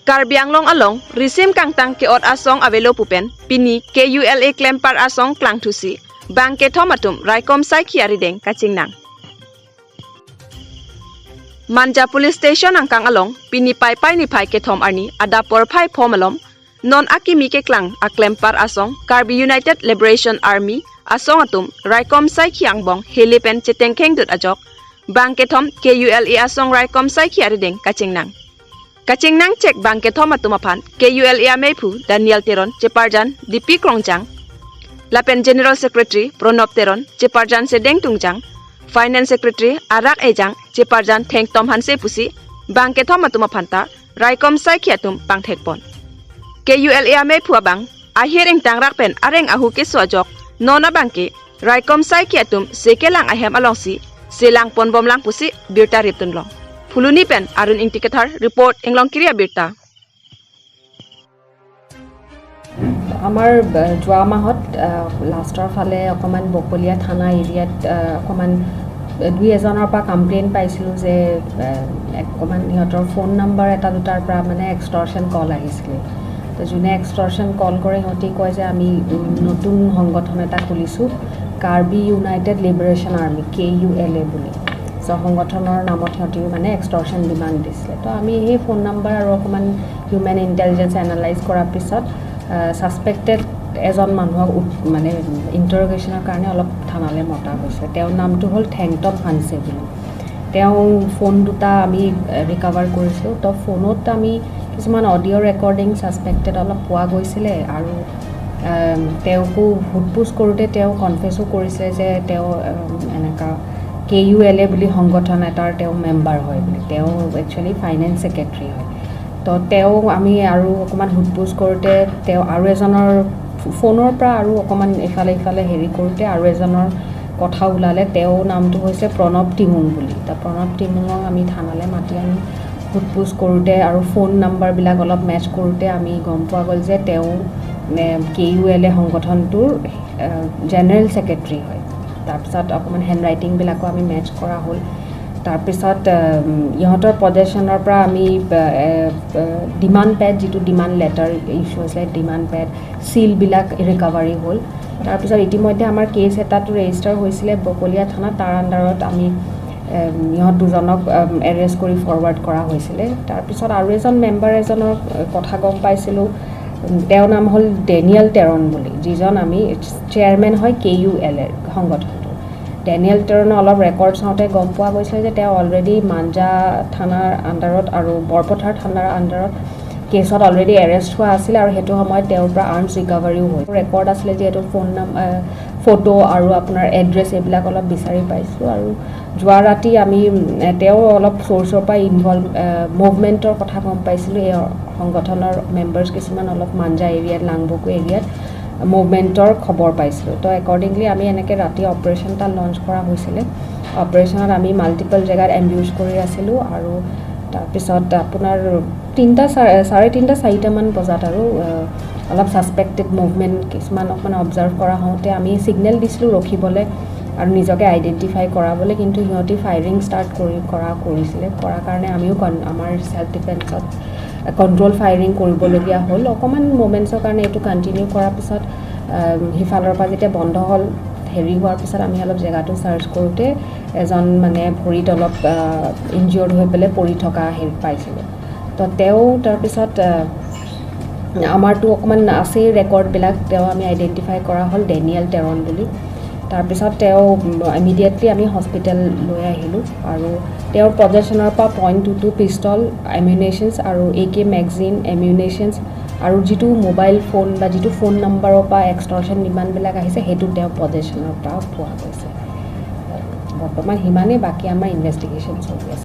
Karbi Anglong along risim kangtang ke ot asong avelo pupen pini KULA klempar asong klangthusi bang ke thomatum raikom sai khiari deng kachingnang. Manja police station angkang along pini pai pai ni phai ke thom arni adapor phai phom alom non akimi ke klang aklempar asong Karbi United Liberation Army asong atum raikom sai khiang bong helipen cheteng kheng dut ajok bang ke thom KULA asong raikom sai khiari deng kachingnang. Kachingnang cek bang ke thom atum aphan KULA meipu Daniel Teron Cheparjan DP Krongjang Lapen General Secretary Pronop Teron Cheparjan Sedeng Tungjang Finance Secretary Arak Ejang Cheparjan Theng Tom Hanse Pusi bang ke thom atum aphanta raikom sai khiatum pang thekpon KULA meipu abang ahir ing tangrak pen areng ahu ke swajok nona bangke raikom sai khiatum sekelang ahem alongsi selang pon bom lang pusi birta riptun long Phuluni pen Arun ingtikathar report englong kiria birta. আমাৰ যোৱা মাহত লাষ্টৰ ফালে অকণমান বকলীয়া থানা এৰিয়াত অকণমান দুই এজনৰ পৰা কমপ্লেইন পাইছিলোঁ যে অকণমান সিহঁতৰ ফোন নাম্বাৰ এটা দুটাৰ পৰা মানে এক্সটৰ্শ্যন কল আহিছিলে। তো যোনে এক্সটৰ্শ্যন কল কৰে সিহঁতি কয় যে আমি নতুন সংগঠন এটা খুলিছোঁ, Karbi United Liberation Army KULA বুলি। চ' সংগঠনৰ নামত সিহঁতিও মানে এক্সটৰ্শ্যন ডিমাণ্ড দিছিলে। তো আমি সেই ফোন নাম্বাৰ আৰু অকণমান হিউমেন ইণ্টেলিজেঞ্চ এনালাইজ কৰাৰ পিছত ছাছপেক্টেড এজন মানুহক মানে ইণ্টাৰগেশ্যনৰ কাৰণে অলপ থানালৈ মতা হৈছে। তেওঁৰ নামটো হ'ল থেংটম হানছে বুলি। তেওঁ ফোন দুটা আমি ৰিকভাৰ কৰিছিলোঁ। তো ফোনত আমি কিছুমান অডিঅ' ৰেকৰ্ডিং ছাছপেক্টেড অলপ পোৱা গৈছিলে আৰু তেওঁকো সোধ পোছ কৰোঁতে তেওঁ কনফেছো কৰিছে যে তেওঁ এনেকুৱা KULA বুলি সংগঠন এটাৰ তেওঁ মেম্বাৰ হয় বুলি। তেওঁ একচুৱেলি ফাইনেন্স ছেক্ৰেটেৰী হয়। তো তেওঁ আমি আৰু অকণমান সোধ পোছ কৰোঁতে তেওঁ আৰু এজনৰ ফোনৰ পৰা আৰু অকণমান ইফালে ইফালে হেৰি কৰোঁতে আৰু এজনৰ কথা ওলালে। তেওঁৰ নামটো হৈছে প্ৰণৱ টিমুং বুলি। তো প্ৰণৱ টিমুঙক আমি থানালৈ মাতি আনি সোধ পোছ কৰোঁতে আৰু ফোন নাম্বাৰবিলাক অলপ মেচ কৰোঁতে আমি গম পোৱা গ'ল যে তেওঁ KULA সংগঠনটোৰ জেনেৰেল ছেক্ৰেটেৰী হয়। তাৰপিছত অকণমান হেণ্ড ৰাইটিংবিলাকো আমি মেচ কৰা হ'ল। তাৰপিছত ইহঁতৰ পজেশ্যনৰ পৰা আমি ডিমাণ্ড পেড, যিটো ডিমাণ্ড লেটাৰ ইছ্যু হৈছিলে, ডিমাণ্ড পেড চিলবিলাক ৰিকভাৰী হ'ল। তাৰপিছত ইতিমধ্যে আমাৰ কেছ এটাটো ৰেজিষ্টাৰ হৈছিলে বকলীয়া থানাত। তাৰ আণ্ডাৰত আমি ইহঁত দুজনক এৰেষ্ট কৰি ফৰৱাৰ্ড কৰা হৈছিলে। তাৰপিছত আৰু এজন মেম্বাৰ এজনৰ কথা গম পাইছিলোঁ। তেওঁৰ নাম হ'ল ডেনিয়েল টেৰন বুলি, যিজন আমি চেয়াৰমেন হয় KULA সংগঠনটোৰ। ডেনিয়েল টেৰণৰ অলপ ৰেকৰ্ড চাওঁতে গম পোৱা গৈছিলে যে তেওঁ অলৰেডি মাঞ্জা থানাৰ আণ্ডাৰত আৰু বৰপথাৰ থানাৰ আণ্ডাৰত কেছত অলৰেডি এৰেষ্ট হোৱা আছিলে আৰু সেইটো সময়ত তেওঁৰ পৰা আৰ্মছ ৰিকভাৰীও হ'ল। ৰেকৰ্ড আছিলে যিহেতু ফোন নাম্বাৰ, ফটো আৰু আপোনাৰ এড্ৰেছ এইবিলাক অলপ বিচাৰি পাইছোঁ। আৰু যোৱা ৰাতি আমি তেওঁ অলপ চ'ৰ্চৰ পৰা ইনভলভ মুভমেণ্টৰ কথা গম পাইছিলোঁ। এই সংগঠনৰ মেম্বাৰ্ছ কিছুমান অলপ মাঞ্জা এৰিয়াত, লাংবকু এৰিয়াত মুভমেণ্টৰ খবৰ পাইছিলোঁ। তো একৰ্ডিংলি আমি এনেকৈ ৰাতি অপাৰেশ্যন এটা লঞ্চ কৰা হৈছিলে। অপাৰেশ্যনত আমি মাল্টিপল জেগাত এম্বিউজ কৰি আছিলোঁ আৰু তাৰপিছত আপোনাৰ 3টা 3:30 4টামান বজাত আৰু অলপ ছাছপেক্টেড মুভমেণ্ট কিছুমান অকণমান অবজাৰ্ভ কৰা হওঁতে আমি ছিগনেল দিছিলোঁ ৰখিবলৈ আৰু নিজকে আইডেণ্টিফাই কৰাবলৈ, কিন্তু সিহঁতি ফায়াৰিং ষ্টাৰ্ট কৰিছিলে। কৰাৰ কাৰণে আমিও আমাৰ ছেল্ফ ডিফেন্সত কণ্ট্ৰল ফায়াৰিং কৰিবলগীয়া হ'ল। অকণমান মুমেণ্টছৰ কাৰণে এইটো কণ্টিনিউ কৰাৰ পিছত সিফালৰ পৰা যেতিয়া বন্ধ হ'ল, হেৰি হোৱাৰ পিছত আমি অলপ জেগাটো চাৰ্চ কৰোঁতে এজন মানে ভৰিত অলপ ইনজিয়ৰ্ড হৈ পেলাই পৰি থকা হেৰি পাইছিলোঁ। তো তেওঁ তাৰপিছত আমাৰতো অকণমান আছেই ৰেকৰ্ডবিলাক, তেওঁ আমি আইডেণ্টিফাই কৰা হ'ল ডেনিয়েল টেৰন বুলি। তাৰপিছত তেওঁ ইমিডিয়েটলি আমি হস্পিটেল লৈ আহিলোঁ আৰু তেওঁৰ পজেশ্যনৰ পৰা .22 পিষ্টল, এমিউনেশ্যনছ আৰু AK magazine, এমিউনেশ্যনছ আৰু যিটো মোবাইল ফোন বা যিটো ফোন নাম্বাৰৰ পৰা এক্সটৰ্শ্যন ডিমাণ্ডবিলাক আহিছে সেইটো তেওঁৰ পজেশ্যনৰ পৰা পোৱা গৈছে। বৰ্তমান সিমানেই, বাকী আমাৰ ইনভেষ্টিগেশ্যন চলি আছে।